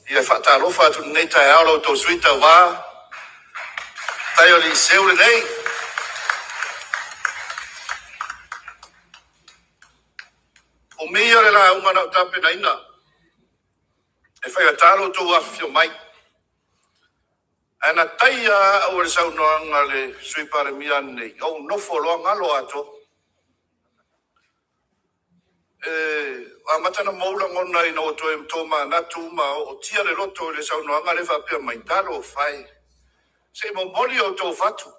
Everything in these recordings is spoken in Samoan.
Ia faatalofa atu i lenei taeao la outou sui tauva, tai o le Iseu lenei. O mea le lauga na ou tapenaina e faigata lo outou afifio mai. Ae na taia au e le saunoaga a le Sui Palemia nei, ou nofo loa galo atoa. E amata ona mou lagona ina ua toe tomanatu ma ootia le loto i le saunoaga lea faapea mai, talofa e, se i momoli outou fatu,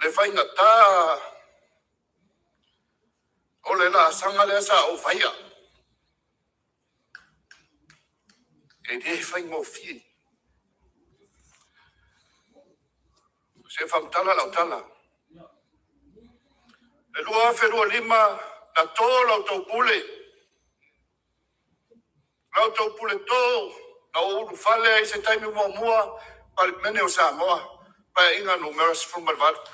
le faigata o le laasaga lea sa ou faia, e le faigofie. Se faamatala lau tala. E 2025 na to la outou pule, la outou pule to na ou ulufale ai i se taimi muamua Palemene o Samoa, Paeaiga numera 18.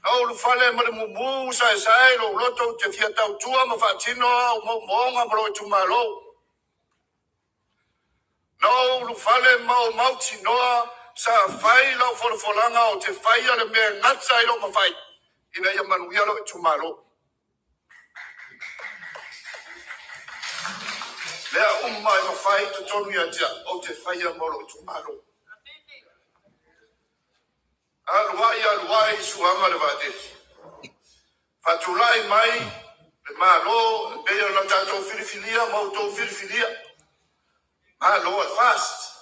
Na ou ulufale ma le mumu saesae i lou loto ou te fia tautua ma faatino au moomooga ma lou itumalo. Na ou ulufale ma ou mautinoa sa fai lau folafolaga ou te faia le mea e gata ai lou mafai ina ia manuia lou itumalo. Mea uma e mafai i totonu ia te au, ou te faia mo lou itumalo. Alu ai, alu ai, suaga le vaatele. Faatulai mai le Malo e pei ona tatou filifilia ma outou filifilia. Malo e fast.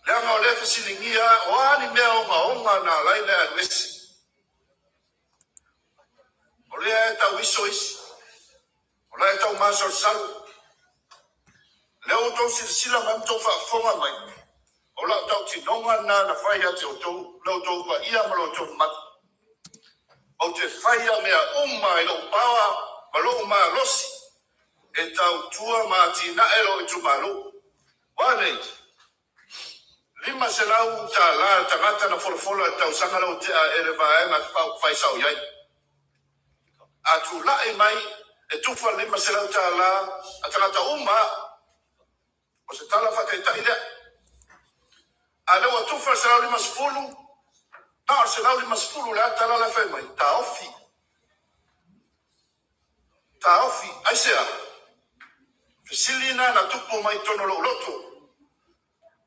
Leaga o lea fesiligia o a ni mea ogaoga na ala ai ona e alu ese. O lea e tau iso isi. O la e tau masalosalo. Lea ua outou silasila mai ma outou faafofoga mai. O lau tautinoga lena na fai ia te outou, lo outou paia ma lo outou mamalu. Ou te faia mea uma i lou paoa ma lou malosi e tautua ma atinae lou itumalo. Ua nei, $500 le tagata na folafola i le tausaga lea ua tea e le Vaega Faaupufai sa ou i ai. A tulai mai e tufa le $500 a tagata uma, o se tala faataitai lea. A lea ua tufa le 150, na o le 150 o le a le tala la e fai mai? Taofi. Taofi. Aisea? Fesili na na tupu mai totonu o lou loto.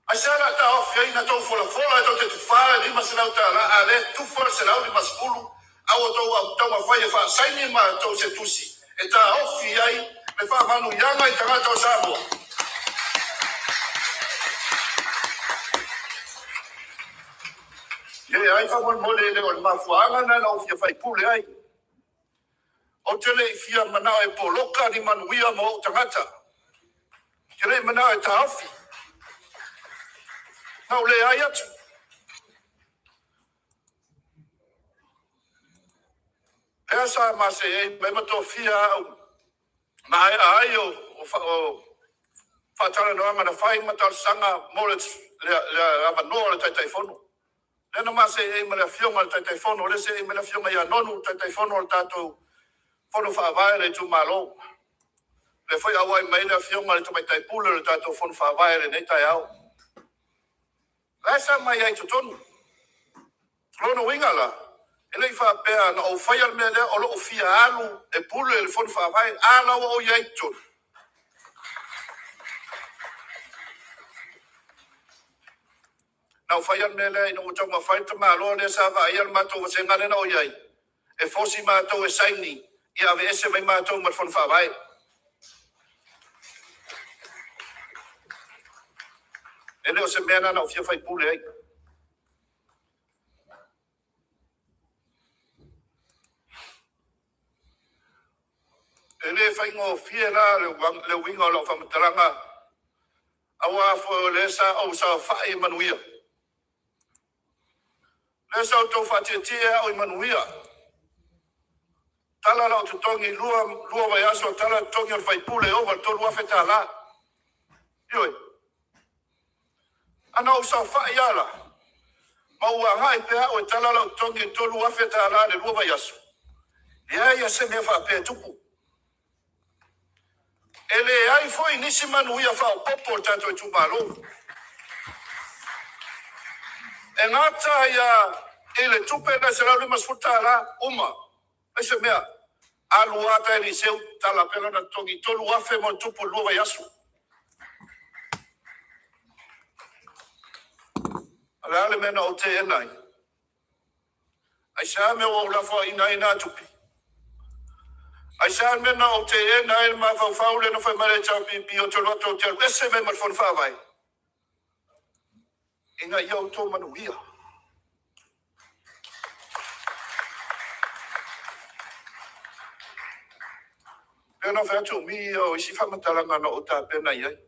Aisea la taofi ai na tou folafola e tou te tufā le $500, a lea tufa le 150, a ua tou taumafai e faasaini ma tou se tusi e taofi ai le faamanuiaga i tagata o Samoa. E ai faamolemole, e le o le mafuaaga lena na ou fia faipule ai. Ou te le i fia manao e poloka ni manuia mo ou tagata. Te le i manao e taofi. Na ou leai atu. Lea sa masei mai ma tofia au ma aea ai o faatalanoaga na fai ma talosaga mo le avanoa o le Taitaifono. Lea na ma seei ma le afioga i le Taitaifono, lea seei ma le afioga ia Nonu, le Taitaifono o le tatou Fono Faavae o le itumalo. Lea foi auai mai le afioga i le Tamaitai Pule o le tatou Fono Faavae i lenei taeao. La e sa mai ai i totonu. Lona uiga la, e le i faapea na ou faia le mea lea o lou fia alu e pule le Fono Faavae, a la ua ou i ai i totonu. Na ou faia le mea lea ina ua taumafai le tamaloa lea sa vaaia le matou vasega lea na ou i ai, e fosi matou e saini ia aveese mai matou ma le Fono Faavae. E le o se mea na ou fia faipule ai. E le faigofie la le uiga o lau faamatalaga, aua foi o lea sa ou saofai i manuia. Lea sa outou faatietie au i manuia. Tala lau totogi 2 vaiaso, tala totogi o le faipule e ova i le $3,000. Ioe. Ana ou saofai lava la, ma ou agai pea au e tala lau totogi e $3,000 i le 2 vaiaso, e leai lava se mea faapea e tupu. E leai foi nisi manuia faaopoopo o le tatou itumalo. E gata ai lava i le tupe lea e $150 uma, leai se mea. Alu lava ta Eliseu tala pea lona totogi, $3,000+ i le 2 vaiaso. O le a le mea na ou teena ai? Aisea le mea ua ou lafoaina ai na tupe? Aisea le mea na ou teena ai le mafaufau lea na fai mai le HRPP ou te alu atu ou te alu ese mai ma le Fono Faavae? Ina ia outou manuia. Pei ona ou fai atu, o umi ia o isi faamatalaga na ou tapena i ai.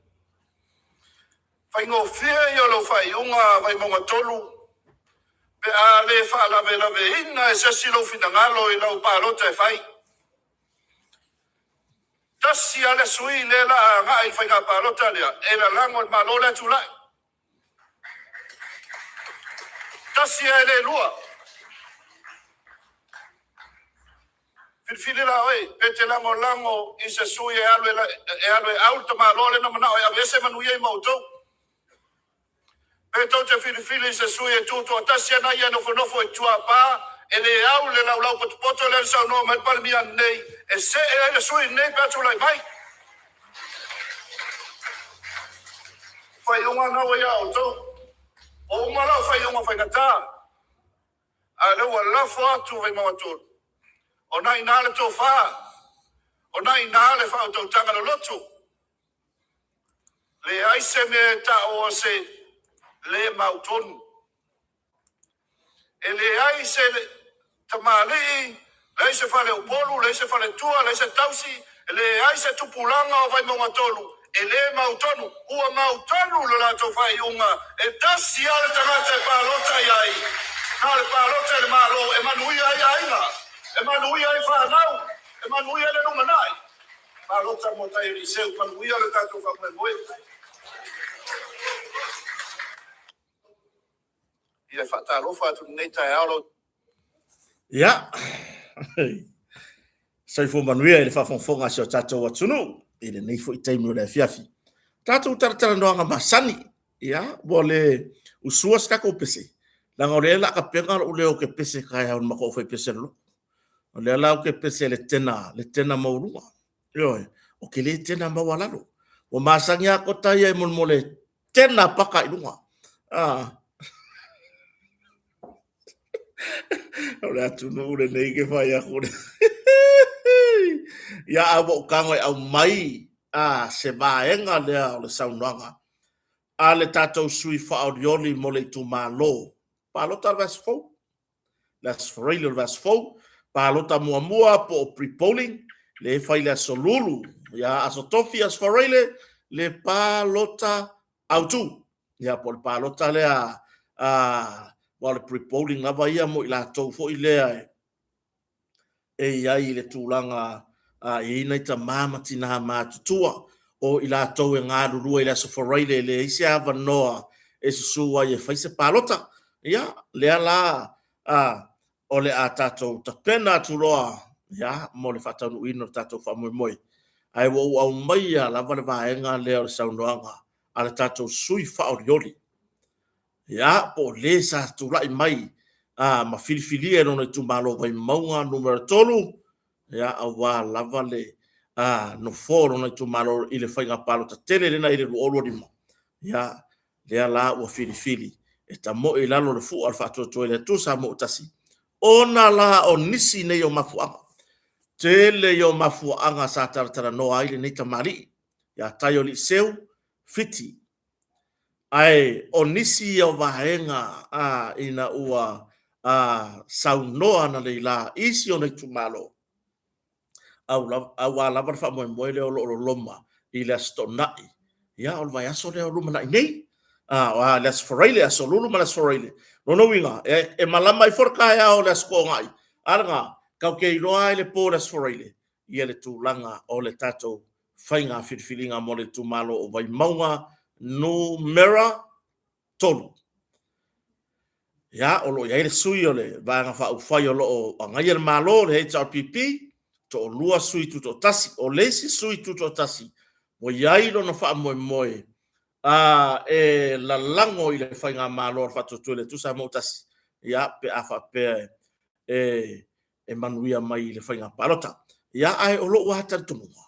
Faigofie ia o lou faaiuga Vaimauga 3 pe a le faalavelaveina e se isi lou finagalo i lau palota e fai. Tasi lava le sui lea o le a agai i le faiga palota lea e lalago i le Malo lea e tulai. Tasi lava e le lua. Filifili la oe pe te lagolago i se sui e alu e alu e au le tamaloa lea na manao e aveese manuia ia ma outou. Pe tou te filifili i se sui e tutoatasi ana ia nofonofo i tuapa e le au le laulau potopoto lea na saunoa mai le Palemia nei e see ai le sui lenei pe a tulai mai. Faaiuga lena ua ia outou. Ua uma lau faaiuga faigata, a o lea ua lafo atu Vaimauga 3. O na i ina le tofa, o na i ina le faautautaga loloto. Leai se mea e tau o se le mautonu. E leai se tamalii, leai se faleupolu, leai se faletua, leai se tausi, leai se tupulaga o Vaimauga 3 e le mautonu. Ua mautonu le latou faaiuga, e tasi lava le tagata e palota i ai, na o le palota i le Malo e manuia ai aiga, e manuia ai fanau, e manuia ai le lumanai. Palota mo Tai Eliseu, manuia le tatou faamoemoe. Ia e faatalofa atu i lenei taeao lau Ia, soifua manuia i le faafogafoga a si o tatou atunuu i lenei foi taimi o le afiafi. Tatou talatalanoaga masani, ia, ua le usua se tatou pese, leaga o lea o le a tapena lou leo ou te pese taeao i le matou aufaipese o le lotu. O lea la ou te pese i le tena, le tena maualuga. Ioe, ou te le tena maualalo. Ua masani lava Kota ia i molemole tena paka i luga. Ah. O le atunuu lenei ke fai aku le. Ia a ua ou tago e aumai a se vaega lea o le saunoaga a le tatou sui faaolioli mo le itumalo. Palota le vaiaso fou. Le Aso Faraile o le vaiaso fou, palota muamua po o pre-polling, le e fai le Aso Lulu, ia Aso Tofi, Aso Faraile, le palota autu. Ia po o le palota lea, a, aua o le pre-polling lava ia mo i latou foi lea e i ai i le tulaga e i ai nai tama ma tina matutua o i latou e galulue i le Aso Faraile e leai se avanoa e susu ai e fai se palota. Ia, lea la o le a tatou tapena atu loa ia, mo le faataunuuina o le tatou faamoemoe. Ae ua ou aumaia lava le vaega lea o le saunoaga a le tatou sui faaolioli. Ia, po o le sa tulai mai a, ma filifilia e lona itumalo Vaimauga numera 3, ia, aua lava le a, nofoa o lona itumalo i le faiga palota tele lena i le 2025. Ia, lea la ua filifili e tamoe i lalo o le fua o le faatuatua i le Atua Samoa ua tasi, ona la o nisi nei o mafuaaga. Tele ia o mafuaaga sa talatalanoa ai lenei tamalii ia Taioliiseu Fiti. Ae o nisi ia o vaega a ina ua a saunoa ananei la i si ona itumalo, auā lava le faamoemoe lea o lo o loloma i le Aso Toonai, ia o le vaiaso lea o lumanai nei, a le Aso Faraile, Aso Lulu ma le Aso Faraile. Lona uiga, e malama ifo le taeao o le Aso Toonai, a lena. Tatou te iloa ai le po o le Aso Faraile ia le tulaga o le tatou faiga filifiliga mo le itumalo o Vaimauga Numera 3. Ia, o lo o i ai le sui o le Vaega Faaupufai o lo o agaia le Malo, le HRPP, toalua sui tutoatasi. O le isi sui tutoatasi ua i ai lona faamoemoe a e lalago i le Faigamalo a le Faatuatua i le Atua Samoa ua Tasi, ia, pe a faapea e e manuia mai i le faiga palota. Ia, ae o lou lava talitonuga,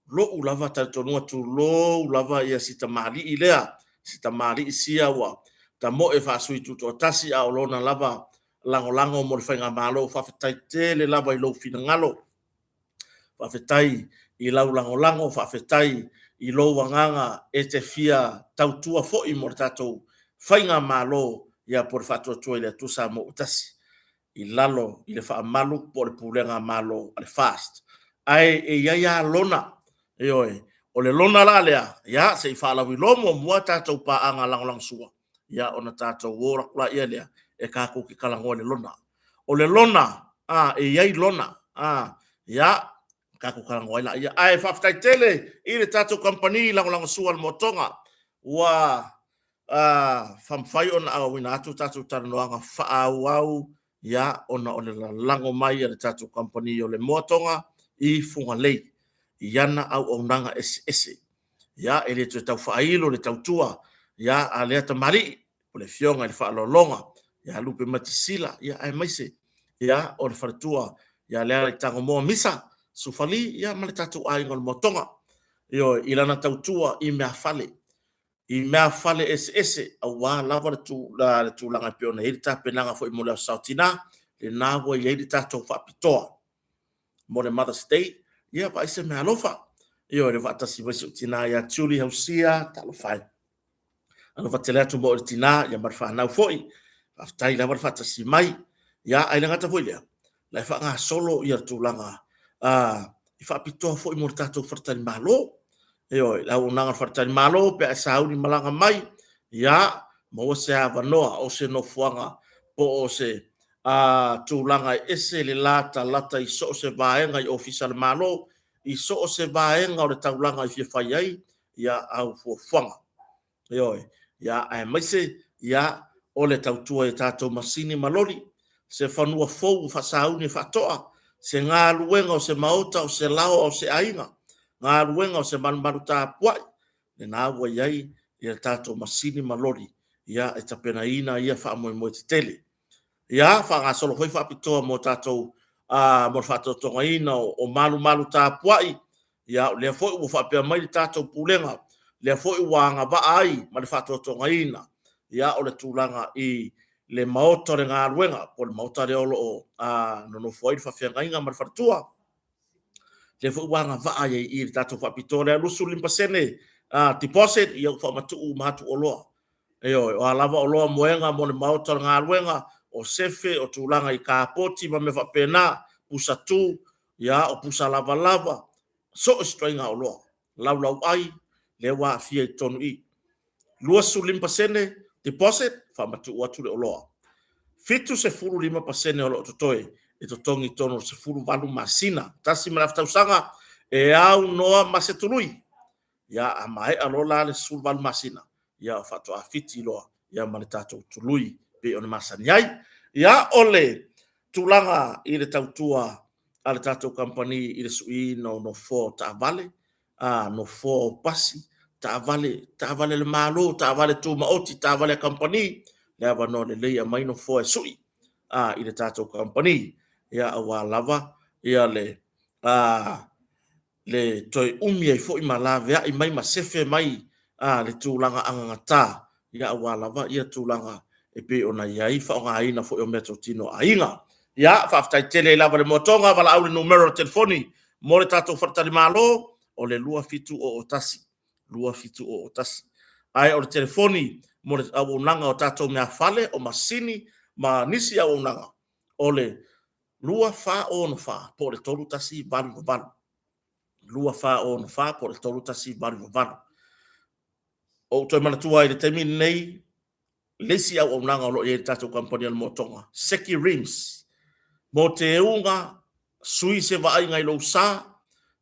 lou lava talitonuga, tulou lava ia si tamalii lea, si tamalii sia ua tamoe faasui tutoatasi a o lona lava lagolago mo le faigamalo. Faafetai tele lava i lou finagalo, faafetai i lau lagolago, faafetai i lou agaga e te fia tautua foi mo le tatou faigamalo, ia po o le Faatuatua i le Atua Samoa ua Tasi. I lalo i le faamalu po o le pulega a Malo a le FAST. Ae e i ai lava lona, ioe, o le lona la lea, ia se i faalauiloa muamua tatou paaga lagolagosua, ia ona tatou o atu laia lea e tatou te talanoa i le lona. O le lona, a, e i ai lona, a, ia, tatou talanoa ai laia. Ae faafetai tele i le tatou kamupani lagolagosua a le Moatoga, ua faamafai ona auina atu tatou talanoaga faaauau ia ona o le lalago mai a le tatou kamupani o le Moatoga i Fugalei i ana auaunaga eseese. Ia, e le toe tau faailo le tautua ia a lea tamalii, o le afioga i le Faaaloaloga ia Lupe Matasila, ia aemaise ia o le faletua ia Lealaitagomoa Misa Sufali, ia ma le tatou aiga o le Moatoga. Ioe, i lana tautua i meafale, i meafale eseese aua lava le tulaga e pei ona i ai le tapenaga foi mo le Aso Sa o Tina, lena ua i ai le tatou faapitoa mo le Mother's Day. Ia, vaai se meaalofa. Ioe, le faatasi mai si ou tina ia Julie Hausia, talofa e. Alofa tele atu mo le tina, ia ma le fanau foi. Faafetai lava le faatasi mai. Ia, ae le gata foi lea, la e faagasolo ia tulaga i faapitoa foi mo le tatou faletalimalo. Ioe, le auaunaga o le faletalimalo pe a e sauni malaga mai, ia, maua se avanoa o se nofoaga po o se tulaga e ese le latalata i so o se vaega i ofisa o le Malo, i so o se vaega o le taulaga e fia fai ai ia au fuafuaga. Ioe, ia, aemaise, ia, o le tautua i a tatou masini ma loli, se fanua fou ua faasauni e faatoa, se galuega o se maota, o se laoa o se aiga, galuega o se malumalu tapuai, lena ua i ai ia tatou masini ma loli, ia, e tapenaina ia faamoemoe tetele. Ia, faagasolo foi faapitoa mo tatou, mo le faatotogaina o malumalu tapuai. Ia, o lea foi ua faapea mai le tatou Pulega, lea foi ua agavaa ai ma le faatotogaina, ia, o le tulaga i le maota o le galuega, po o le maota lea o lo o nonofo ai le faafeagaiga ma le faletua. Lea foi ua agavaa ai i le tatou faapitoa lea 25% deposit, ia ua faamatuu uma atu oloa. Ioe, o a lava oloa moega mo le maota o le galuega, o sefe, o tulaga i kapoti ma mea faapena, pusa tu, ia, o pusa lavalava, so o se ituaiga oloa, laulauai, lea ua aafia i totonu i i. 25% deposit, faamatuu atu le oloa. 75% o lo o totoe e totogi i totonu o le 18 masina, 1.5 tausaga, e aunoa ma se tului. Ia, a maea loa la le 18 masina, ia faatoa fiti loa ia ma le tatou tului pei ona masani ai. Ia, o le tulaga i le tautua a le tatou kamupani i le suiina o nofoa o taavale, a nofoa o pasi, taavale, taavale a le Malo, taavale tumaoti, taavale a kamupani, le avanoa lelei e aumai nofoa e sui a i le tatou kamupani, ia aua lava ia le a le toe umi ai foi ma laveai mai ma sefe mai a le tulaga agagata, ia aua lava ia tulaga e pei ona i ai faaaogaina foi o meatotino a aiga. Ia, faafetai tele ai lava le moatoga, valaau le numera o le telefoni mo le tatou faletalimalo, o le 2701, 2701. Ae o le telefoni mo le auaunaga o tatou meafale, o masini ma nisi auaunaga, o le 2464 po o le 3188. 2464 po o le 3188. Ou toe manatua ai i le taimi lenei, le isi auaunaga o lo o i ai i le tatou kamupani o le Motoga, Seki Rims. Mo teuga, sui se vaaiga i lou sa,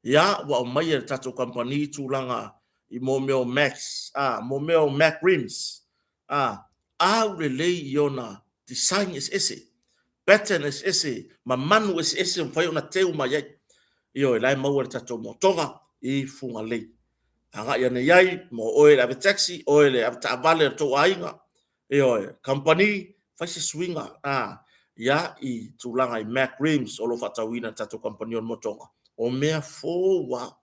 ia, ua aumai e le tatou kamupani tulaga i mo mea o Max, a, mo mea o Mac Rims, a, au lelei i ona design eseese, pattern eseese, ma manu eseese e mafai ona teu mai ai. Ioe, la e maua i le tatou motoga i Fugalei. Agai ane i ai, mo oe le ave taxi, oe le avetaavale a le tou aiga, ioe, company, fai se suiga a, ia, i tulaga i Mac Rims o lo o faatauina e le tatou kamupani o le motoga. O mea fou lava.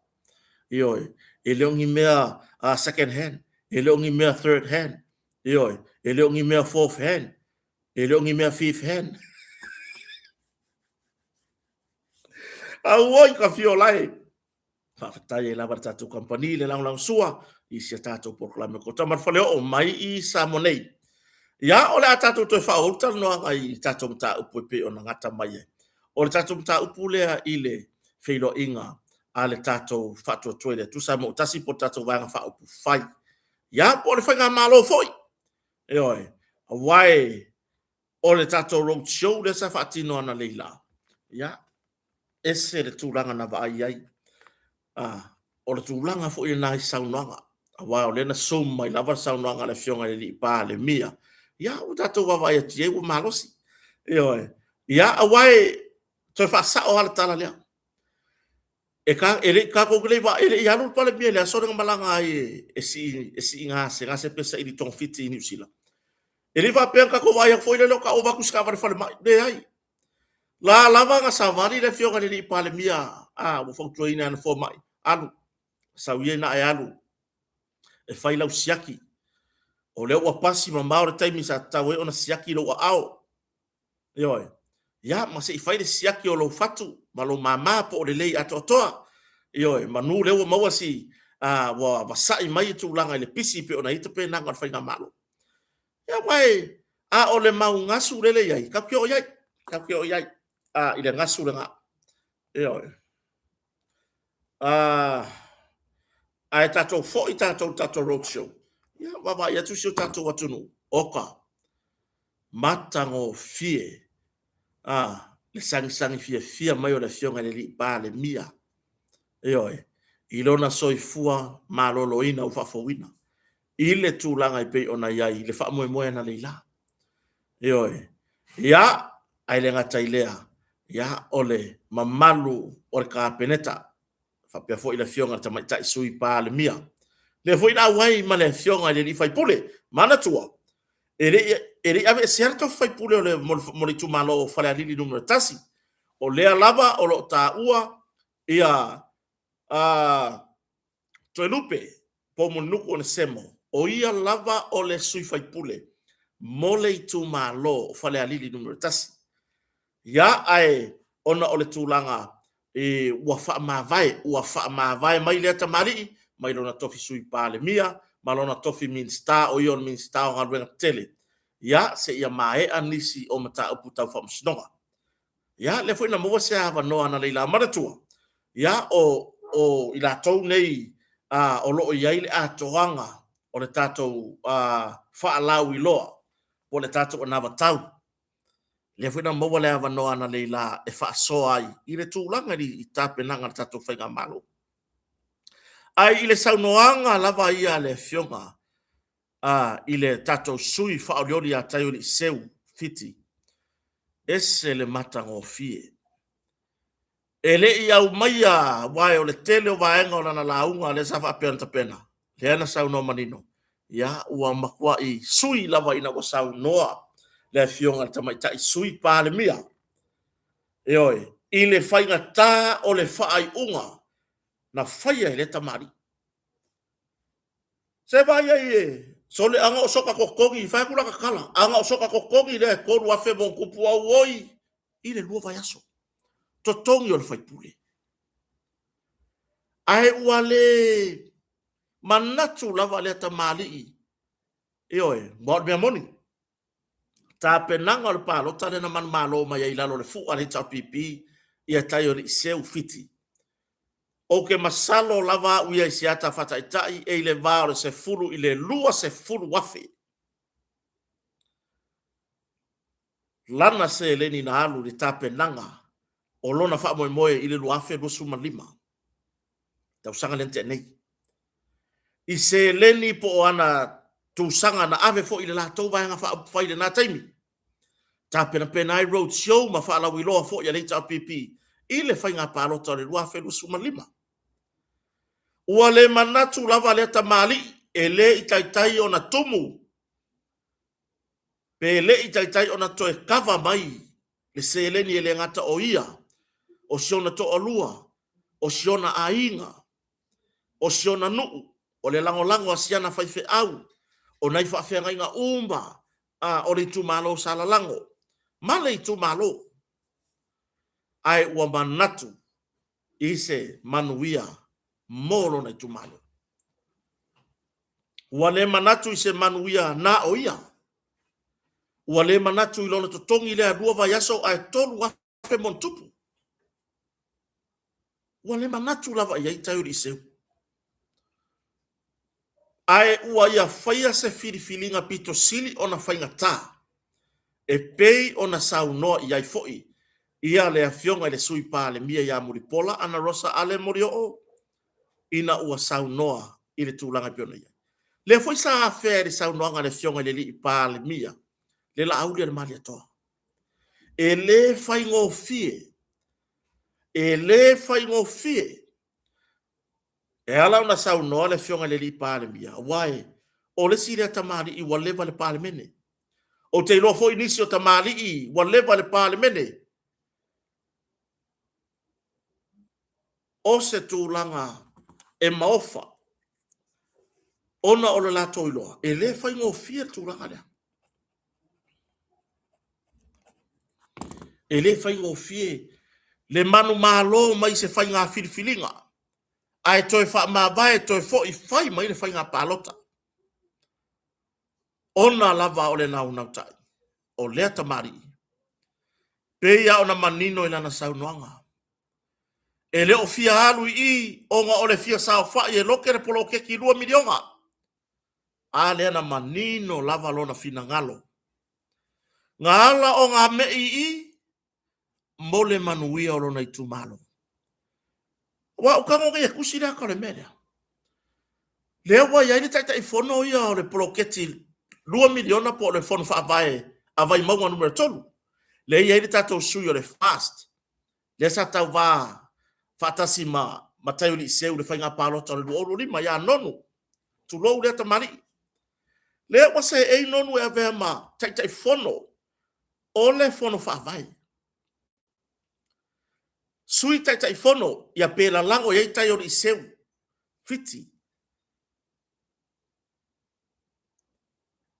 Ioe, e le o ni mea second hand, e le o ni mea third hand, ioe, e le o ni mea fourth hand, e le o ni mea fifth hand. Auoi ka fio lae! Faafetai ai lava le tatou kamupani le lagolagosua i si a tatou polokalame o Tama le Faleoo mai i Samoa nei. Ia, o le a tatou toe faaauau le talanoaga i tatou mataupu e pei ona gata mai ai. O le tatou mataupu lea i le feiloaiga a le tatou Faatuatua i le Atua Samoa ua Tasi po o le tatou Vaega Faaupufai. Ia, po o le Faigamalo foi. Ioe, aua o le tatou road show lea sa faatino analeila, ia, ese le tulaga na vaai ai. Ah, o le tulaga foi lena i saunoaga, aua o lea na zoom mai lava le saunoaga a le Afioga i le Alii Palemia, ia, ua tatou vaavaai atu i ai ua malosi. Ioe. Ia, aua e toe faasao lava le tala lea. E ka, e le i tatou te le i va, e le i alu le Palemia i le aso lea na malaga ai e, e sii, e sii gasegase pe saili togafiti i Niu Sila. E le i faapea na tatou vaai atu foi lele o ta ova atu i se taavale falemai. Leai. La lava na savali le Afioga i le Alii Palemia, a, ua fautuaina e ana fomai, alu, sau ia ina e alu e fai lau siaki. O lea ua pasi mamao le taimi sa tatau ai ona siaki lou aao. Ioe. Ia, ma se i fai le siaki o lou fatu ma lou mama po o lelei atoatoa. Ioe, manu lea ua maua si, a, ua vasa'i mai le tulaga i le pisi pei ona i ai tapenaga o le faigamalo. Ia, aua e, a o le mau gasu lele i ai, tatou te oo i ai, tatou te oo i ai, a, i le gasu lena. Ioe. A, ae tatou foi tatou i le tatou road show, ia, vaavaai atu si o tatou atunuu, oka, matagofie a le sagisagi fiafia mai o le Afioga i le Alii Palemia, ioe, i lona soifua maloloina ua faafouina i le tulaga e pei ona i ai i le faamoemoe analeila. Ioe, ia, ae le gata i lea, ia, o le mamalu o le Kapeneta, faapea foi le Afioga i le Tamaitai Sui Palemia. Lea foi na auai ma le Afioga i le Alii Faipule, manatua, e le i, e le i aveesea le tofi faipule o le, mo le, mo le itumalo o Falealili Nu.1. O lea lava o lo o taua ia uh, Toelupe Poumulinuku Onesemo, o ia lava o le sui faipule mo le itumalo o Falealili Nu.1. Ia, ae ona o le tulaga e, ua faamavae, ua faamavae mai lea tamalii mai lona tofi Sui Palemia ma lona tofi Minisita, o ia o le Minisita o Galuega Tetele, ia, seia maea nisi o mataupu tau faamasinoga. Ia, lea foi na maua se avanoa analeila. Manatua, ia, o, o i latou nei a, o lo o i ai le atoaga o le tatou a, faalauiloa po o le tatou anavatau, Lea foi na maua le avanoa analeila e faasoa ai i le tulaga i tapenaga a le tatou faigamalo. Ae i le saunoaga lava ia a le Afioga a i le tatou sui faaolioli ia Taioli Seu Fiti, ese le matagofie. E le i aumaia aua o le tele o vaega o lana lauga lea sa faapea ona tapena, lea na saunoa manino, ia ua matuai sui lava ina ua saunoa le Afioga i le Tamaitai Sui Palemia, ioe, i le faigata o le faaiuga na faia e lea tamalii. Se vaai ai e sole ana o soka totogi, fai atu lata tala, ana o soka totogi lea e 3,000 ma ona tupu auoi i le lua vaiaso. Totogi o le faipule. Ae ua le manatu lava lea tamalii, ioe, aua o le mea moni, tapenaga o le palota lea na manumalo mai ai i lalo o le fua a le HRPP ia Taioli'i Seu Fiti. Ou te masalo lava au ia i se ata faataitai e i le va o le 10 i le 20 afe. lana seleni na alu i le tapenaga o lona faamoemoe i le 2025, tausaga lea na tea nei. I seleni po o ana tusaga na ave foi i le latou Vaega Faaupufai i lena taimi, tapenapena ai road show ma faalauiloa foi a le HRPP i le faiga palota o le 2025. Ua le manatu lava lea tamalii e le i taitai ona tumu pe le i taitai ona toe kava mai le seleni e le gata o ia, o si ona toalua, o si ona aiga, o si ona nuu, o le lagolago a si ana faifeau, o nai faafeagaiga uma a o le itumalo sa lalago ma le itumalo, ae ua manatu i se manuia mo lona itumalo. Ua le manatu i se manuia na o ia. Ua le manatu i lona totogi lea 2 vaiaso ae 3,000 ma ona tupu. Ua le manatu lava i ai Taioliiseu. Ae ua ia faia se filifiliga pito sili ona faigata, e pei ona saunoa i ai foi ia le Afioga i le Sui Palemia ia Mulipola Anarosa Ale Molioo ina ua saunoa i le tulaga e pei ona i ai. Lea foi sa afea i le saunoaga a le Afioga i le Alii Palemia le Laauli a le Malietoa. E le faigofie, e le faigofie. E ala ona saunoa le Afioga i le Alii Palemia, aua e, o le isi lea tamalii ua leva i le Palemene. Ou te iloa foi nisi o tamalii ua leva i le Palemene. O se tulaga e maofa ona o le latou iloa, e le faigofie le tulaga lea. E le faigofie le manumalo mai se faiga filifiliga, ae toe faamavae toe foi fai mai le faiga palota, ona lava o le naunautai o lea tamalii. Pei lava ona manino i lana saunoaga, e le o fia alu i i ona o le fia saofai e loke le poloketi $2 miliona. A lea na manino lava lona finagalo. Na ala ona me'i i i mo le manuia o lona itumalo. Aua ou tago nei e tusi le ata o le mea lea. Lea ua i ai le Taitaifono ia o le poloketi $2 miliona po o le Fono Faavae a Vaimauga Nu.3. Lea e i ai le tatou sui o le FAST, lea sa tauva faatasi ma Mataioaliiseu i le faiga palota o le 2025 ia Nonu, tulou lea tamalii. Lea ua seei Nonu e avea ma Taitaifono o le Fono Faavae. Sui Taitaifono ia pe lalago i ai Taioaliiseu Fiti.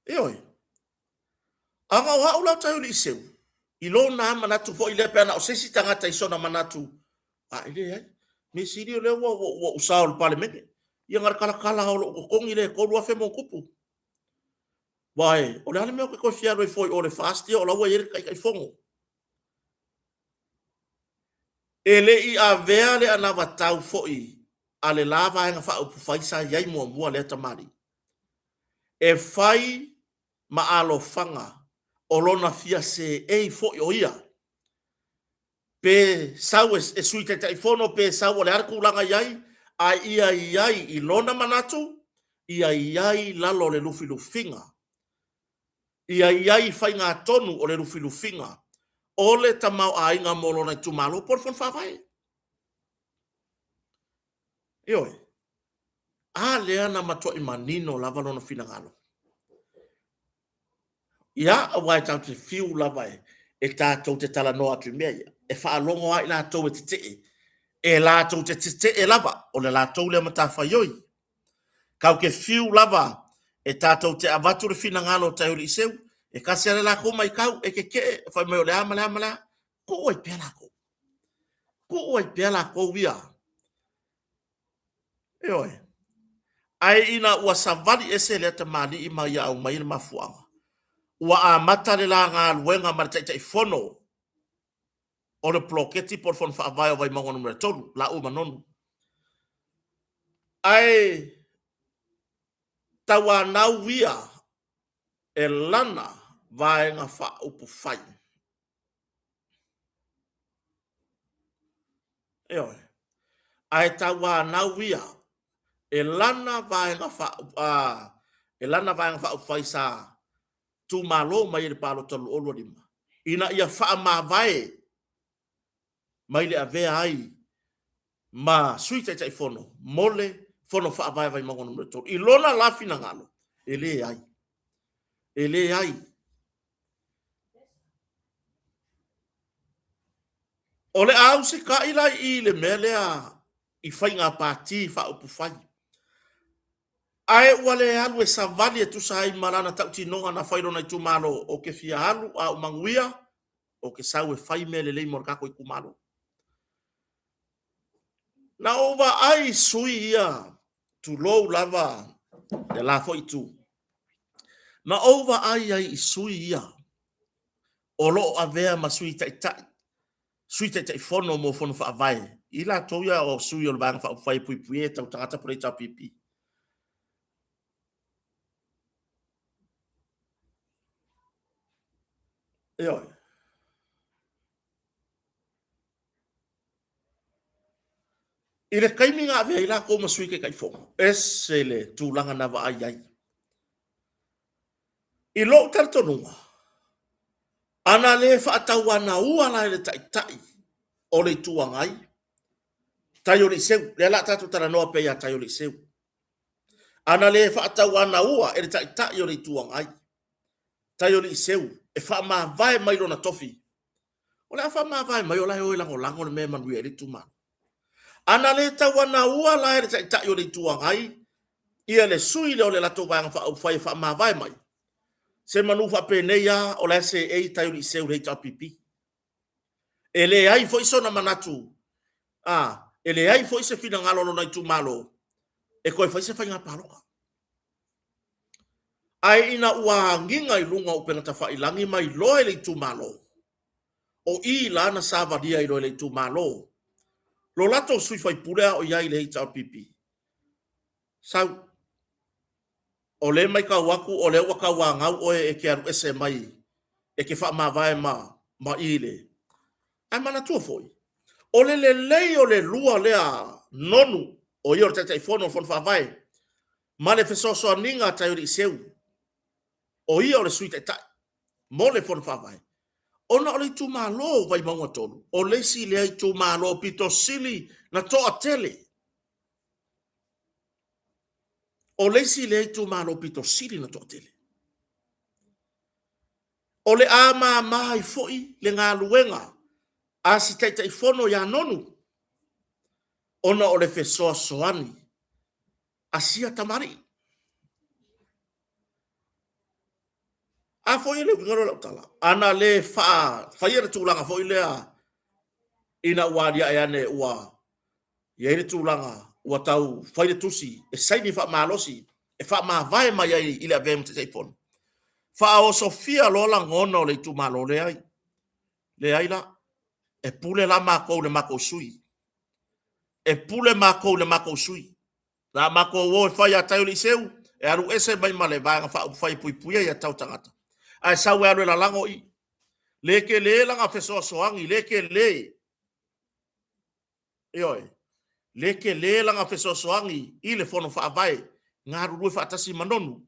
Ioe. Ana o au la o Taioaliiseu, i lona manatu foi lea pe ana o se isi tagata i sona manatu, a e leai. Mea sili o lea ua ou sao i le Palemene. Ia na o le talatala o lou totogi lea e 3,000 ma ona tupu. Aua e, o le a le mea ou te toe fia alu ai fua i o i le FAST ia o la ua i ai le Taitaifono. E le i avea le anavatau foi a le la Vaega Faaupufai sa i ai muamua lea tamalii, e fai ma alofaga o lona fia seei foi o ia, pe sau e Sui Taitaifono pe sau o le a le tulaga e i ai, a ia i ai i lona manatu, ia i ai i lalo o le lufilufiga, ia i ai i faigatonu o le lufilufiga o le tamaoaiga mo lona itumalo po o le Fono Faavae. Ioe. A lea na matuai manino lava lona finagalo. Ia, aua e tatou te fiu lava e tatou te talanoa atu i mea ia, e faalogo lava i latou e tetee, e latou te tetee lava, o le latou lea matafaioi. Tatou te fiu lava e tatou te avatu le finagalo o Taioliiseu, e tasi lava le latou matau, e tetee, fai mai o le a ma le a ma le a, tuu ai pea latou. Tuu ai pea latou ia. Ioe. Ae ina ua savali ese lea tamalii ma ia aumai le mafuaaga, ua amata le la galuega ma le Taitaifono o le poloketi po o le Fono Faavae o Vaimauga Nu.3, laua ma Nonu. Ae tauanau ia e lana Vaega Faaupufai. Ioe. Ae tauanau ia e lana vaega fa, a, e lana vaega faaupufai sa tumalo mai ai i le palota 2025, ina ia faamavae mai le avea ai ma Sui Taitaifono mo le Fono Faavae a Vaimauga Nu.3. I lona la finagalo, e leai. E leai. O le a usitai la i i le mea lea i faiga pati faaupufai. Ae ua le alu e savali e tusa ai ma lana tautinoga na fai i lona itumalo, ou te fia alu a ou manuia, ou te sau e fai mea lelei mo le tatou itumalo. Na ou vaai i sui ia, tulou lava le la foi itu, na ou vaai ai i sui ia o lo o avea ma sui taitai, sui taitaifono mo fono faavae, i latou ia o sui o le Vaega Faaupufai e Puipuia e Tau Tagata po o le HRPP. Ioe. I le taimi na avea ai latou ma sui taitaifono, ese le tulaga na vaai ai. I lou talitonuga, ana le faatauanaua la e le Taitai o le Itu Agai, Taioliiseu, lea o le a tatou talanoa pea ia Taioliiseu. Ana le faatauanaua e le Taitai o le Itu Agai, Taioliiseu, e faamavae mai lona tofi, o le a faamavae mai o la e o e lagolago le mea e manuia ai le itumalo. Ana le tauanaua la e le Taitai o le Itu Agai ia le sui lea o le latou Vaega Faaupufai e faamavae mai, se manu faapenei lava o la e seei Taioliiseu i le HRPP. E leai foi sona manatu, a, e leai foi se finagalo o lona itumalo e toe fai se faiga palota. Ae ina ua agiga i luga o upegatafailagi ma iloa e le itumalo, o i la na savalia ai loa e le itumalo lo latou sui faipule a o i ai i le HRPP. Sau, o lea e matau atu o lea ua tauanau oe e te alu ese mai e te faamavae ma, ma i le. Ae manatua foi, o le lelei o le lua lea nonu, o ia o le Taitaifono o le Fono Faavae, ma le fesoasoaniga a Taioliiseu, o ia o le Sui Taitai mo le Fono Faavae, ona o le itumalo o Vaimauga 3, o le isi lea itumalo pito sili na toatele. O le isi lea itumalo pito sili na toatele. O le a mama ai foi le galuega a si Taitaifono ia Nonu, ona o le fesoasoani a sia tamalii. A foi e le uiga lea o lau tala, ana le faafaia le tulaga foi lea ina ua aliae ane ua i ai le tulaga ua tau fai le tusi e saini faamalosi e faamavae mai ai i le avea ma Taitaifono, faaosofia loa lagona o le itumalo, leai, leai la, e pule la matou i le matou sui, e pule matou i le matou sui. Na matou o e fai ia Taioliiseu, e alu ese mai ma le Vaega Faaupufai e Puipuia Aiatatau Tagata, ae sau e alu e lalago i. Le tele lana fesoasoani, le tele. Ioe. Le tele lana fesoasoani i le Fono Faavae, galulue faatasi ma Nonu.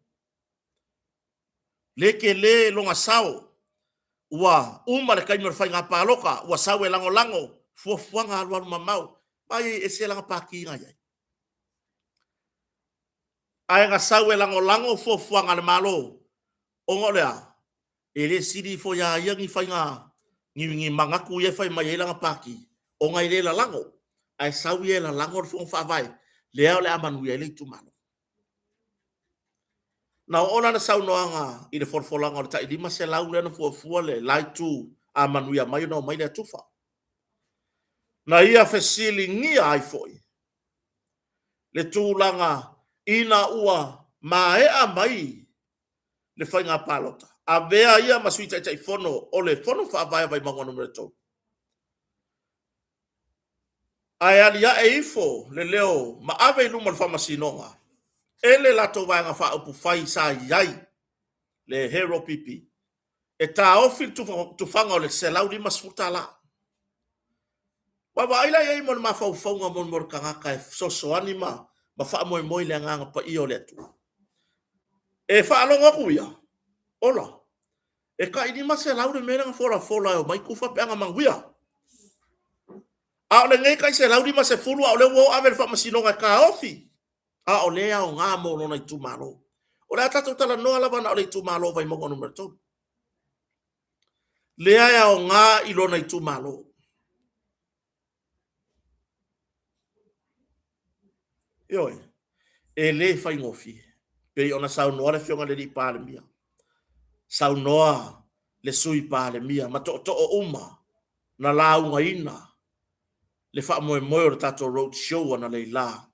Le tele lona sao, ua uma le taimi o le faiga palota, ua sau e lagolago fuafuaga alualu mamao. Vaai e ese lana pati na i ai. Ae na sau e lagolago fuafuaga a le Malo, ona o le a? E le sili ifo iā ia ni faiga, ni, ni manatu ia e fai mai ai lana pati, ona e le lalago, ae sau ia e lalago le Fono Faavae, lea o le a manuia ai le itumalo. Na oo lana saunoaga i le folafolaga o le tai 500 lea na fuafua le la itu a manuia mai ona omai lea tufa. Na ia fesiligia ai foi le tulaga ina ua maea mai le faiga palota, avea ia ma Sui Taitaifono o le Fono Faavae a Vaimauga Nu.3, ae aliae ifo le leo ma ave i luma o le Faamasinoga e le latou Vaega Faaupufai sa i ai, le Hero PP, e taofi le tufaga o le $150. Vaavaai la i ai mo le mafaufauga mo le tagata e fesoasoani ma ma faamoemoe i le agaga paia o le Atua. E faalogo atu ia, ola, e tai 500 le mea lea na folafola e omai tufa pe a na manuia. A o lenei tai 150 a o lea ua o ave i le faamasinoga e taofi, a o lea e aoga mo lona itumalo. O le a tatou talanoa lava na o le itumalo o Vaimauga Nu.3. Lea e aoga i lona itumalo. Ioe, e le faigofie. Pei ona saunoa le Afioga i le Alii Palemia, saunoa le Sui Palemia ma tootoo uma na laugaina le faamoemoe o le tatou road show analeila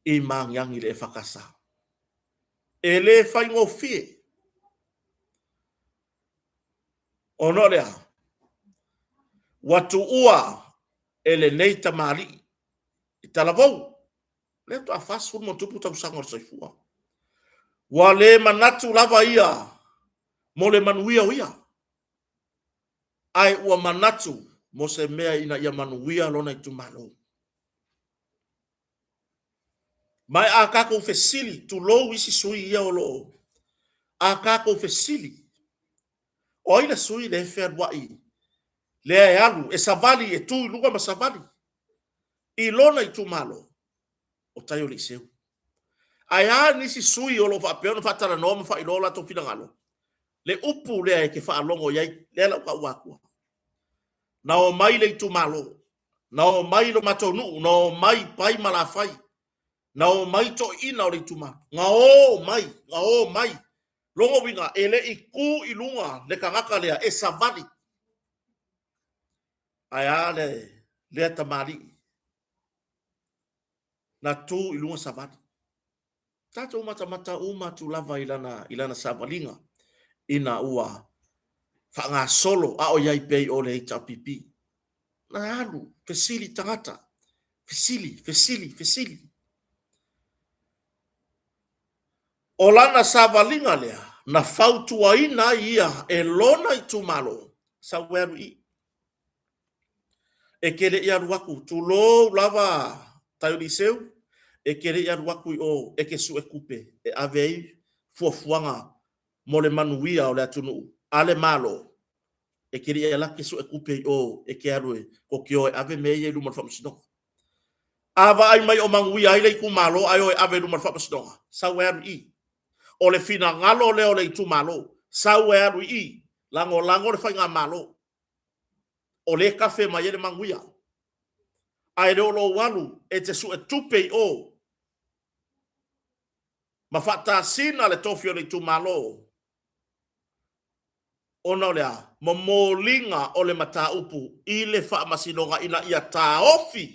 i Magiagi i le EFKS. E le faigofie. Ona o le a? Ua tuua e lenei tamalii i Talavou, lea faatoa 40 ma tupu tausaga o le soifua. Ua le manatu lava ia mo le manuia o ia, ae ua manatu mo se mea ina ia manuia lona itumalo. Ma a tatou fesili, tulou isi sui ia o lo o, a tatou fesili, o ai le sui lea e fealuai, lea e alu, e savali, e tu i luga ma savali i lona itumalo, o Taioliiseu. Ae a nisi sui o lo o faapea ona faatalanoa ma faailoa o latou finagalo? Le upu lea e te faalogo i ai, lea la ua taua atua. Na omai le itumalo, na omai lo matou nuu, na omai Pai ma Lafai, na omai toeaiina o le itumalo, na omai, na omai. Lona uiga, e le i tu i luga le tagata lea e savali. Ae a le, lea tamalii na tu i luga savali. Tatou matamata uma atu lava i lana, i lana savaliga ina ua faagasolo a o i ai pea i o le HRPP. Na alu, fesili tagata, fesili, fesili, fesili. O lana savaliga lea na fautuaina ai ia e lona itumalo, sau e alu i i. E te le i alu atu, tulou lava Taioliiseu, e te le i alu atu i o e te sue tupe e ave ai fuafuaga mo le manuia o le atunuu a le Malo. E te le i alu atu e sue tupe i o e te alu e kotio e ave mea ia i luma o le faamasinoga. A vaai mai o manuia ai le itumalo ae o e ave i luma o le faamasinoga, sau e alu i i. O le finagalo lea o le itumalo, sau e alu i i, lagolago le faigamalo. O lea e kafe mai ai le manuia. Ae le o lou alu e te sue tupe i o ma faatasina le tofi o le itumalo ona o le a? Momoliga o le mataupu i le faamasinoga ina ia taofi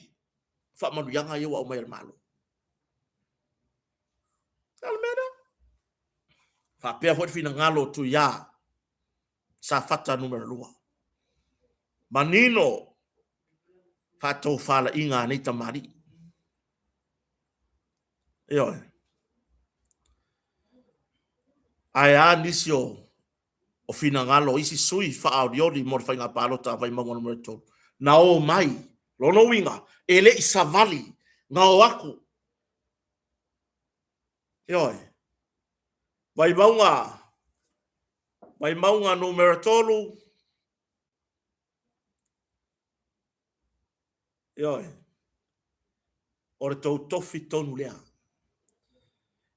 faamanuiaga ia ua aumai e le Malo. O le mea lea. Faapea foi le finagalo o Tuiā Safata Nu.2. Manino faatofalaiga a nei tamalii. Ioe. Ae a nisi o o finagalo o isi sui faaolioli mo le faiga palota a Vaimauga Nu.3 na o mai, lona uiga, e le i savali, na o atu. Ioe. Vaimauga, Vaimauga Nu.3, Ioe. O le tou tofi tonu lea.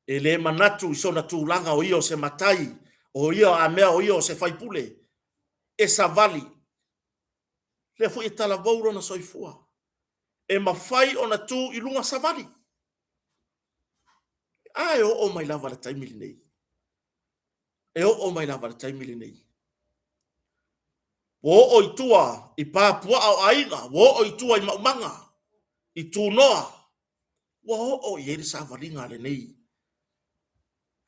E le manatu i sona tulaga o ia o se matai, o ia a mea o ia o se faipule, e savali. Lea foi e talavou lona soifua. E mafai ona tu i luga savali. A e oo mai lava le taimi lenei. E oo mai lava le taimi lenei. Ua oo i tua i pā puaa o aiga, ua oo i tua i maumaga, i tunoa, ua oo i ai le savaliga a lenei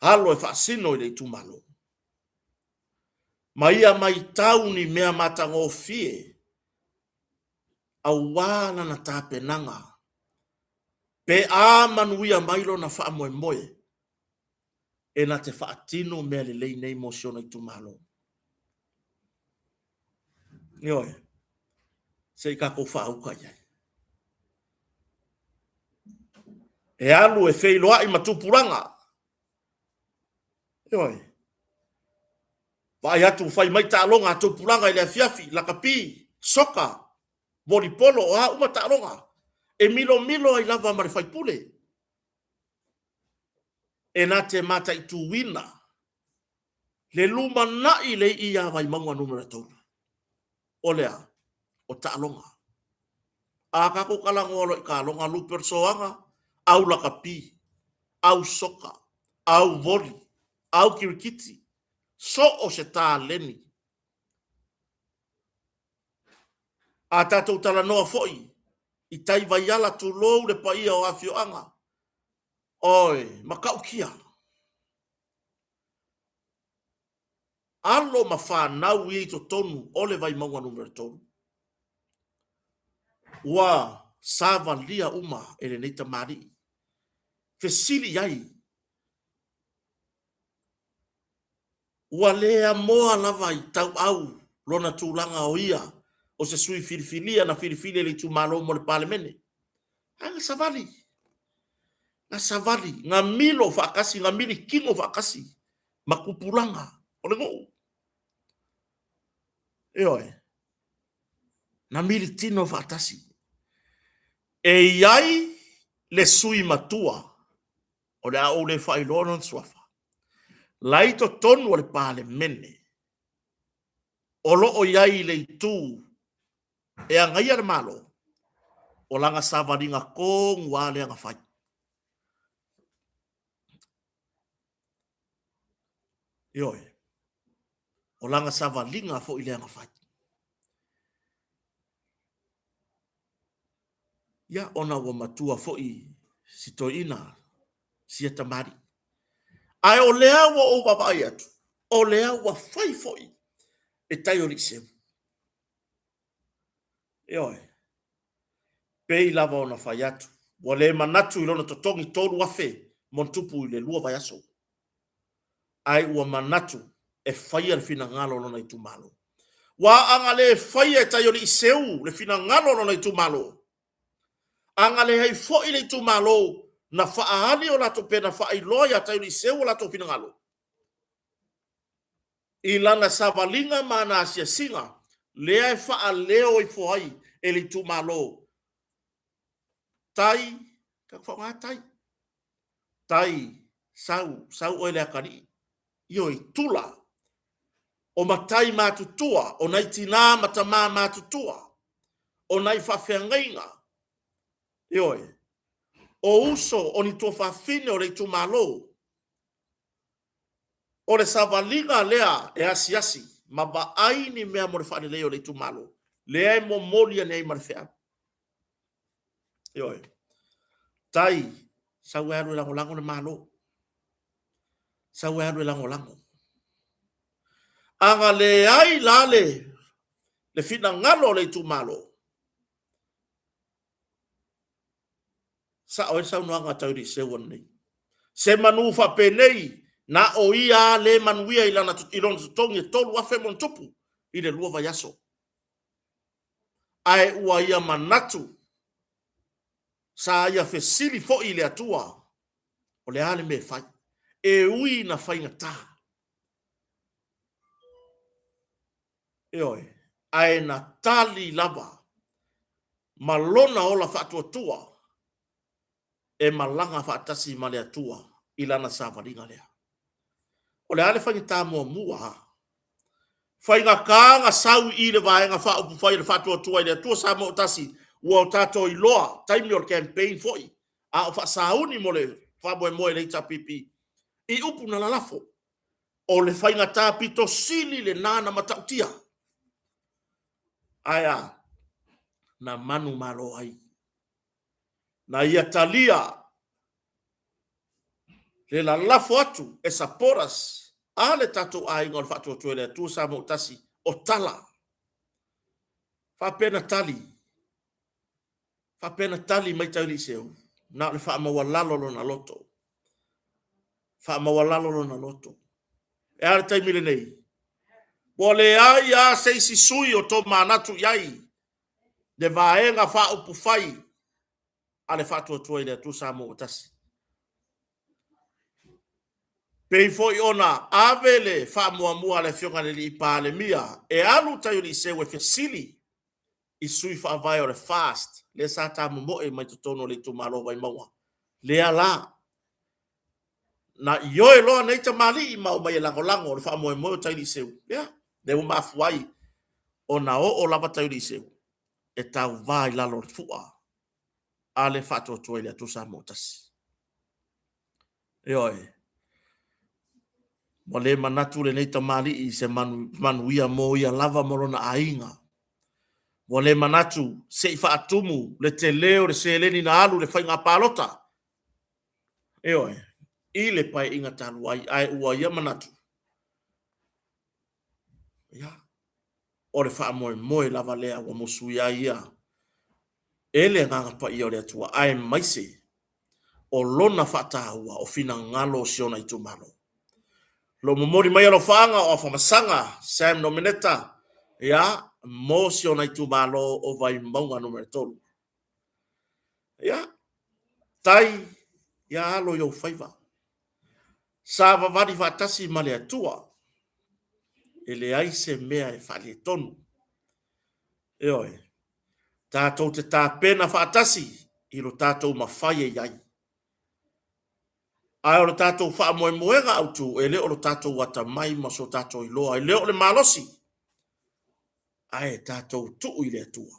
alo e faasino i le itumalo. Ma ia maitau ni mea matagofie aua lana tapenaga pe a manuia mai lona faamoemoe e na te faatino mea lelei nei mo si ona itumalo. Ioe. Se i tatou faauka i ai. E alu e feiloai ma tupulaga. Ioe. Vaai atu fai mai taaloga a tupulaga i le afiafi, lakapi, soka, volipolo, o a uma taaloga. E milomilo ai lava ma le faipule. E na te mataituina le lumanai le ii ia Vaimauga Nu.3. O le a? O taaloga. A tatou talanoa loa i taaloga, lupe o le soaga, au lakapi, au soka, au voli, au kirikiti, so o se taleni. A tatou talanoa foi i tai vaiala, tulou le paia o afioaga, oi, matautia. Alo ma fanau ia i totonu o le Vaimauga numera 3, ua savalia uma e lenei tamalii. Fesili i ai, ua le amoa lava i tauau lona tulaga o ia o se sui filifilia na filifili e le itumalo mo le Palemene. Ae na savali, na savali, na milo faatasi, na milikino faatasi ma tupulaga o le nuu. Ioe, na militino faatasi. E i ai le sui matua, o le a ou le faailoa lona suafa, la i totonu o le Palemene, o lo o i ai i le itu e agaia le Malo, o lana savaliga tonu lava lea na fai. Ioe, o lana savaliga foi lea na fai. Ia, ona ua matua foi si toeaina, sia tamalii. Ae o lea ua ou vaavaai atu, o lea ua fai foi e Taioliiseu. Ioe, pei lava ona fai atu, ua le manatu i lona totogi 3,000 ma ona tupu i le 2 vaiaso, ae ua manatu e faia le finagalo o lona itumalo. Ua a na le faia e Taioliiseu le finagalo o lona itumalo, a na leai foi le itumalo na faaali o latou pe na faailoa ia Taioliiseu o latou finagalo, i lana savaliga ma ana asiasiga lea e faaleo ifo ai e le itumalo, Tai, tatou faaaoga tai, tai, sau, sau oe le atalii, ioe, tula, o matai matutua, o nai tinā ma tamā matutua, o nai faafeagaiga, ioe, o uso, o ni tuafafine o le itumalo, O le savaliga lea e asiasi ma vaai ni mea mo le faaleleia o le itumalo, lea e momoli ane ai ma le feau. Ioe. Tai, sau e alu e lagolago le Malo. Sau e alu e lagolago. A na leai la le, le finagalo o le itumalo, Sao ai le saunoaga a Tauiliiseu ananei. Se manu faapenei, na o ia a le manuia i lana i lona totogi e 3,000 ma ona tupu i le 2 vaiaso. Ae ua ia manatu sa ia fesili foi i le Atua, o le a le mea e fai? E ui ina faigata. Ioe, ae na tali lava ma lona ola faatuatua e malaga faatasi ma le Atua i lana savaliga lea. O le a le faigata muamua? Faigata na sau i le Vaega Faaupufai o le Faatuatua i le Atua Samoa ua Tasi, ua o tatou iloa, taimi o le campaign foi, a o faasauni mo le faamoemoe i le HRPP, i upu na lalafo. O le faigata pito sili lena na matautia. Ae a? Na manumalo ai. Na ia talia le lalafo atu e supporters a le tatou aiga o le Faatuatua i le Atua Samoa ua Tasi o tala. Faapea na tali, faapea na tali mai Tauiliiseu, na o le faamaualalo lona loto. Faamaualalo lona loto. E a le taimi lenei? Ua leai lava se isi sui o tomanatu i ai. Le Vaega Faaupufai a le Faatuatua i le Atua Samoa ua Tasi. Pei foi ona ave le faamuamua a le Afioga i le Alii Palemia e alu tai o Liseu e fesili i sui faavae o le FAST lea sa tamomoe mai totonu o le itumalo o Vaimauga. Lea la, na ioe loa nei tamalii ma omai e lagolago le faamoemoe o Tailiseu. Ia, lea ua mafua ai ona oo lava Tailiseu e tauva i lalo o le fua a le Faatuatua i le Atua Samoa Tasi. Ioe. Ua le manatu lenei tamalii i se manuia mo ia lava ma lona aiga. Ua le manatu se i faatumu le tele o le seleni na alu i le faiga palota. Ioe, i le paeaiga talu ai, ae ua ia manatu, ia, o le faamoemoe lava lea ua musuia ai ia e le Agaga Paia o le Atua, aemaise o lona faataua o finagalo o si ona itumalo. Lo momoli mai alofaaga o Afamasaga Sam Nomeneta, ia, mo si ona itumalo o Vaimauga numera 3. Ia, tai, ia alo i ou faiva. Sa vavali faatasi ma le Atua, e leai se mea e faaletonu. Ioe, tatou te tapena faatasi i lo tatou mafai e i ai. Ae o le tatou faamoemoega autu, e le o lo tatou atamai ma so tatou iloa, e le o le malosi, ae tatou tuu i le Atua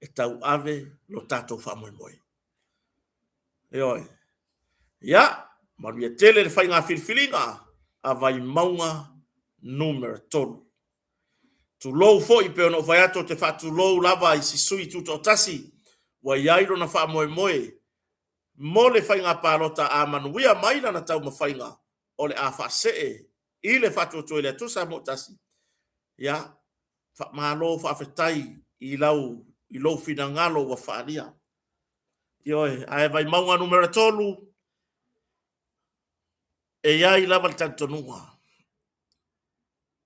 e tauave lo tatou faamoemoe. Ioe. Ia, manuia tele le faiga filifiliga a Vaimauga numera 3. Tulou foi pei ona ou fai atu ou te faatulou lava i si sui tutoatasi ua i ai lona faamoemoe mo le faiga palota a manuia mai lana taumafaiga o le a faasee i le faatuatua i le Atua Samoa Tasi. Ia, faamalo faafetai i lau i lou finagalo ua faaalia. Ioe, ae Vaimauga numera 3, e i ai lava le talitonuga,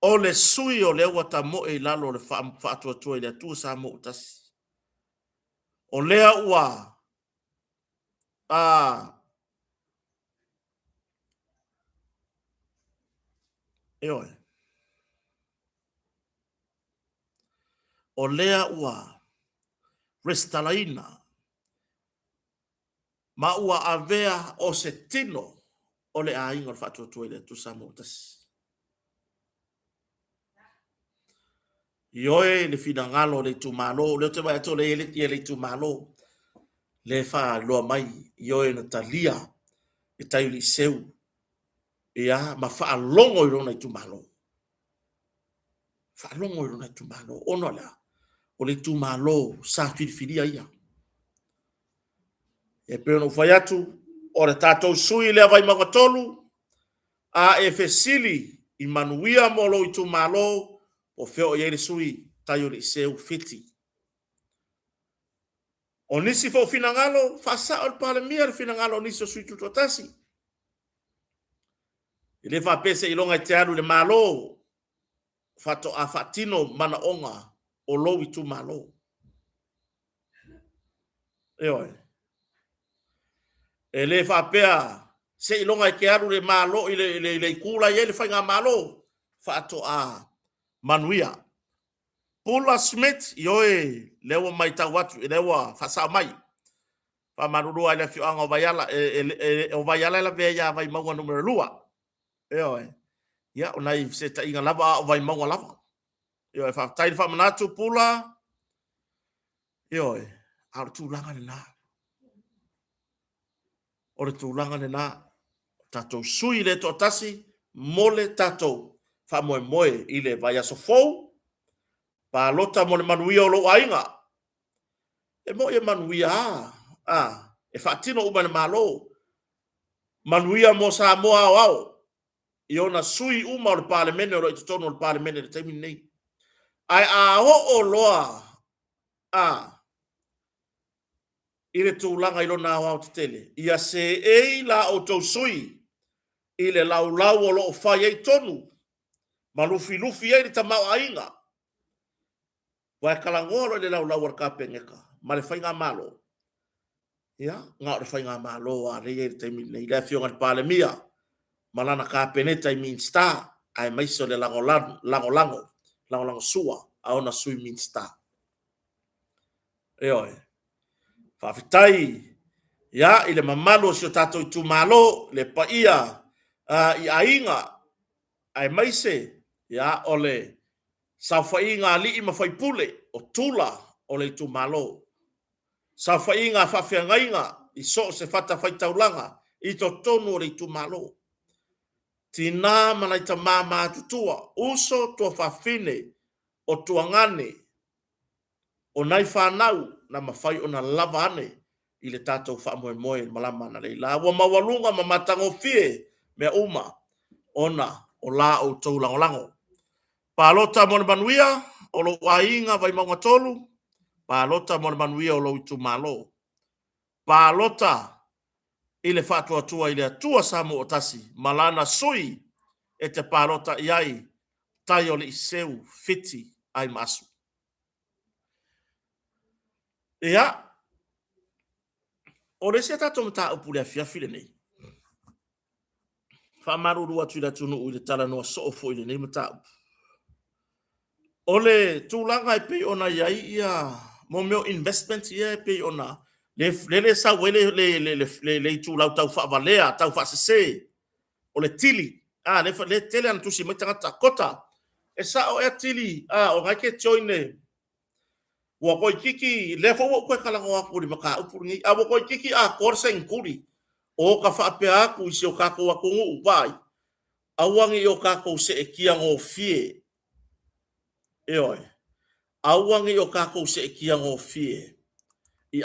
o le sui o lea ua tamoe i lalo o le faatuatua i le Atua Samoa ua Tasi, o lea ua a ioe, o lea ua resitalaina ma ua avea o se tino o le aiga o le Faatuatua i le Atua Samoa Tasi. Ioe le finagalo o le itumalo, o lea ou te vaai atu o lea e i le itumalo, lea e faailoa mai, ioe na talia e Taiuliiseu, ia, ma faalogo i lona itumalo. Faalogo i lona itumalo, ona o le a? O le itumalo sa filifilia ia. E pei ona ou fai atu, o le tatou sui lea Vaimauga 3, a e fesili i manuia mo lou itumalo, o fea o i ai le sui Taiuliiseu Fiti. O nisi foi o finagalo, faasao e le Palemia le finagalo o nisi o sui tutoatasi. E le faapea seiloga e te alu i le Malo faatoa faatino manaoga o lou itumalo. Ioe. E le faapea seiloga e te alu i le Malo i le, le, le itu la i ai le faigamalo faatoa manuia. Pula Smith, ioe, lea ua matau atu, lea ua faasao mai. Faamalulu ai le afioaga o Vaiala, o Vaiala e lavea ia Vaimauga numera 2. Ioe. Ia, o nai fesetaiga lava a o Vaimauga lava. Ioe, faafetai le faamanatu Pula. Ioe, a o le tulaga lena. O le tulaga lena. Tatou sui le toatasi mo le tatou faamoemoe i le vaiaso fou, palota mo le manuia o lou aiga. E moni e manuia a, a, e faatino uma e le Malo. Manuia mo Samoa aoao i ona sui uma o le Palemene o lo o i totonu o le Palemene i le taimi lenei. Ae a oo loa a i le tulaga i lona aoaotetele, ia seei la outou sui i le laulau o lo o fai ai tonu ma lufilufi ai le tamaoaiga. Aua e talanoa loa i le laulau a le Kapeneta ma le Faigamalo, ia, na o le Faigamalo lava lea e i ai i le taimi lenei, le Afioga i le Palemia ma lana Kapeneta i Minisita, aemaise o le lagolago, lagolagosua a ona Sui Minisita. Ioe. Faafetai ia i le mamalu o si o tatou itumalo, le paia i aiga, aemaise ia o le saofaiga a alii ma faipule o tula o le itumalo, saofaiga a faafeagaiga i so o se fatafaitaulaga i totonu o le itumalo, tina ma nai tama matutua, uso tuafafine o tuagane, o nai fanau na mafai ona lava ane i le tatou faamoemoe i le malama analeila. Ua maualuga ma matagofie mea uma ona o la outou lagolago. Palota mo le manuia o lou aiga Vaimauga 3, palota mo le manuia o lou itumalo. Palota i le faatuatua i le Atua Samoa tasi ma lana sui e te palota i ai, Taiolii Seu Fiti Aimaasu. Ia, o le isi a tatou mataupu i le afiafi lenei, faamalulu atu i le atunuu i le talanoa soo foi i lenei mataupu. O le tulaga e pei ona i ai ia mo mea o investments ia e pei ona le le sau ai le le le le, le itulau tau faavalea, tau faasese o le tili. A le le tele ana tusi mai tagata kota. E sao ea tili a o na e te join le Ua toeitiiti, lea foi ua ou toe talanoa atu i le mataupu lenei, a ua toeitiiti atoa le seneturi o ta faapea atu i si o tatou atunuu, vaai, aua ne i o tatou seetia gofie, ioe, aua ne i o tatou seetia gofie i.